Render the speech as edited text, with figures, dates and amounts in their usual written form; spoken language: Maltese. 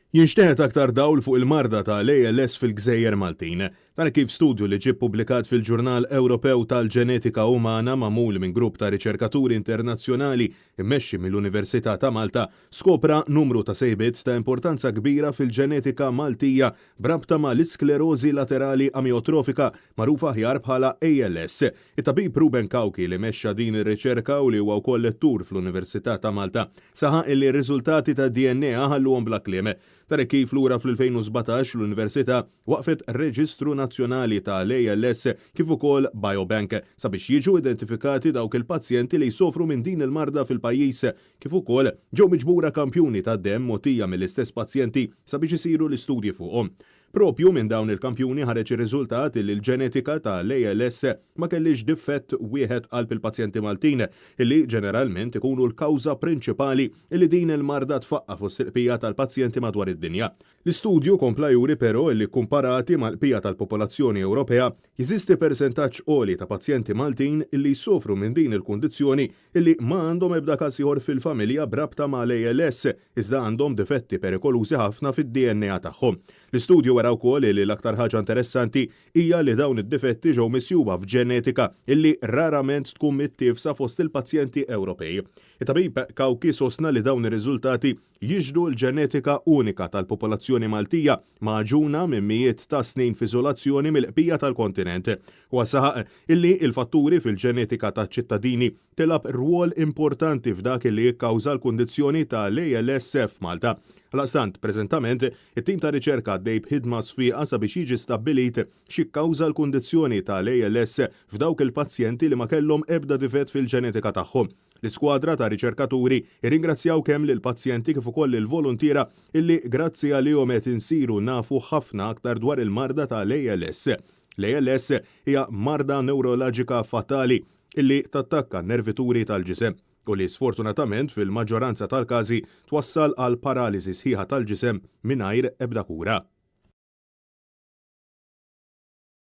Jinxteħet aktar dawl fuq il-marda ta' l-ALS fil-gżejjer Maltin. Dan hekk kif studju li ġie ppubblikat fil-Ġurnal Ewropew tal-Ġenetika Umana magħmul minn grupp ta' riċerkaturi internazzjonali mmexxi mill-Università ta' Malta skopra numru ta' sejbiet ta' importanza kbira fil-ġenetika Maltija b'rabta ma' l-isklerożi laterali amiotrofika magħrufa aħjar bħala ALS. It-tabib Ruben Cauchi li mexxa din ir-riċerka u li huwa wkoll lettur fl-Università ta' Malta, saħaq illi r-riżultati tad-DNA ħalluhom bla kliem. Dan hekk kif lura fl-2017 l-Università waqqfet reġistru nazzjonali ta' l-ALS kif ukoll biobank sabiex jiġu identifikati dawk il-pazjenti li jsofru minn din il-marda fil-pajjiż kif ukoll ġew miġbura kampjuni tad-demm mogħtija mill-istess pazjenti sabiex isiru l-istudji fuqhom. Proprju minn dawn il-kampjuni ħareġ ir-riżultat li l-ġenetika ta' l-ALS ma kellhiex diffett wieħed qalb il-pazjenti Maltin, illi ġeneralment ikunu l-kawża prinċipali illi din il-marda tfaqqa' fost il-qbija tal-pazjenti madwar id-dinja. L-istudju kompla juri però illi kkumparati mal-qbija tal-popolazzjoni Ewropea, jeżisti persentaġġ għoli ta' pazjenti Maltin illi jsofru minn din il-kundizzjoni illi ma għandhom ebda każ ieħor fil-familja b'rabta ma' l-ALS, iżda għandhom difetti perikolużi ħafna fid-DNA tagħhom. L-istudju wera wkoll illi l-aktar ħaġa interessanti hija li dawn id-difetti ġew misjuba f'ġenetika illi rarament tkun mittiefsa fost il-pazjenti Ewropej. It-tabib Cauchi sostna li dawn ir-riżultati jixhdu l-ġenetika unika tal-popolazzjoni Maltija, magħġuna minn mijiet ta' snin f'iżolazzjoni mill-qbija tal-kontinent. Huwa saħaq illi l-fatturi fil-ġenetika taċ-ċittadini tilgħab rwol importanti f'dak illi jikkawża l-kundizzjoni ta' l-ALS f'Malta. Għalaqstant, preżentament, it-tim ta' riċerka għaddej b'ħidma sfiqa sabiex jiġi stabbilit x'jikkawża l-kundizzjoni ta' l-ALS f'dawk il-pazjenti li ma kellhom ebda difett fil-ġenetika tagħhom. L-iskwadra ta' riċerkaturi rringrazzjaw kemm lill-pazjenti kif ukoll lill-voluntiera illi grazzi għalihom qed insiru nafu ħafna aktar dwar il-marda ta' l-ALS. L-ALS hija marda newrolaġika fatali illi tattakka n-nervituri tal-ġisem u li sfortunatament fil-maġġoranza tal-każi twassal għal paraliżi sħiħa tal-ġisem mingħajr ebda kura.